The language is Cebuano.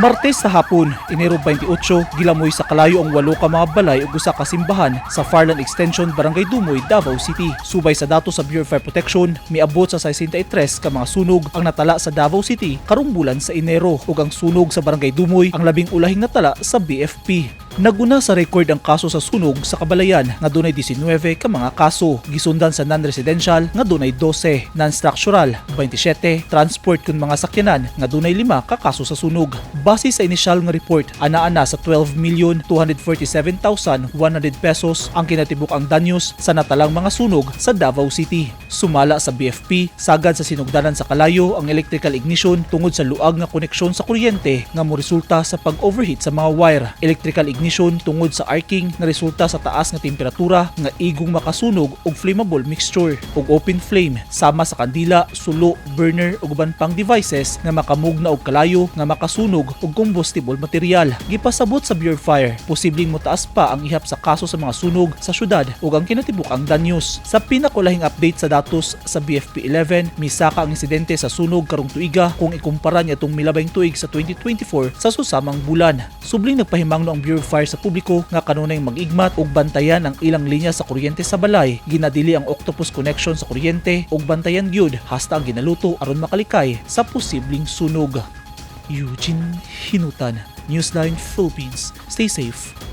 Martes sa hapon, Enero 28, gilamoy sa kalayo ang walo ka mga balay ug usa ka simbahan sa Farland Extension, Barangay Dumoy, Davao City. Subay sa datos sa Bureau of Fire Protection, miabot sa 63 ka mga sunog ang natala sa Davao City karong bulan sa Enero ug ang sunog sa Barangay Dumoy ang labing ulahing natala sa BFP. Naguna sa record ang kaso sa sunog sa kabalayan nga dunay 19 ka mga kaso, gisundan sa non-residential nga dunay 12, non-structural 27, transport kun mga sakyanan nga dunay 5 ka kaso sa sunog. Base sa inisyal nga report, ana-ana sa 12,247,100 pesos ang kinatibuk-ang danyos sa natalang mga sunog sa Davao City. Sumala sa BFP, sagad sa sinugdanan sa kalayo ang electrical ignition tungod sa luag nga koneksyon sa kuryente nga moresulta sa pag-overheat sa mga wire. Electrical ignition tungod sa arcing nga resulta sa taas nga temperatura nga igong makasunog og flammable mixture ug open flame sama sa kandila, sulo, burner ug uban pang devices nga makamugna og kalayo nga makasunog og combustible material. Gipasabot sa Bureau of Fire, posibleng motaas pa ang ihap sa kaso sa mga sunog sa syudad ug ang kinatibuk-ang danyos. Sa pinakulahing update sa datos sa BFP 11, misaka ang insidente sa sunog karong tuiga kung ikumpara niya itong milabayng tuig sa 2024 sa susamang bulan. Subling nagpahimangno ang Bureau of Fire sa publiko nga kanunay mag-igmat ug bantayan ang ilang linya sa kuryente sa balay, ginadili ang octopus connection sa kuryente ug bantayan gyud hasta ang ginaluto aron makalikay sa posibleng sunog. Eugene Hinutan, Newsline Philippines. Stay safe.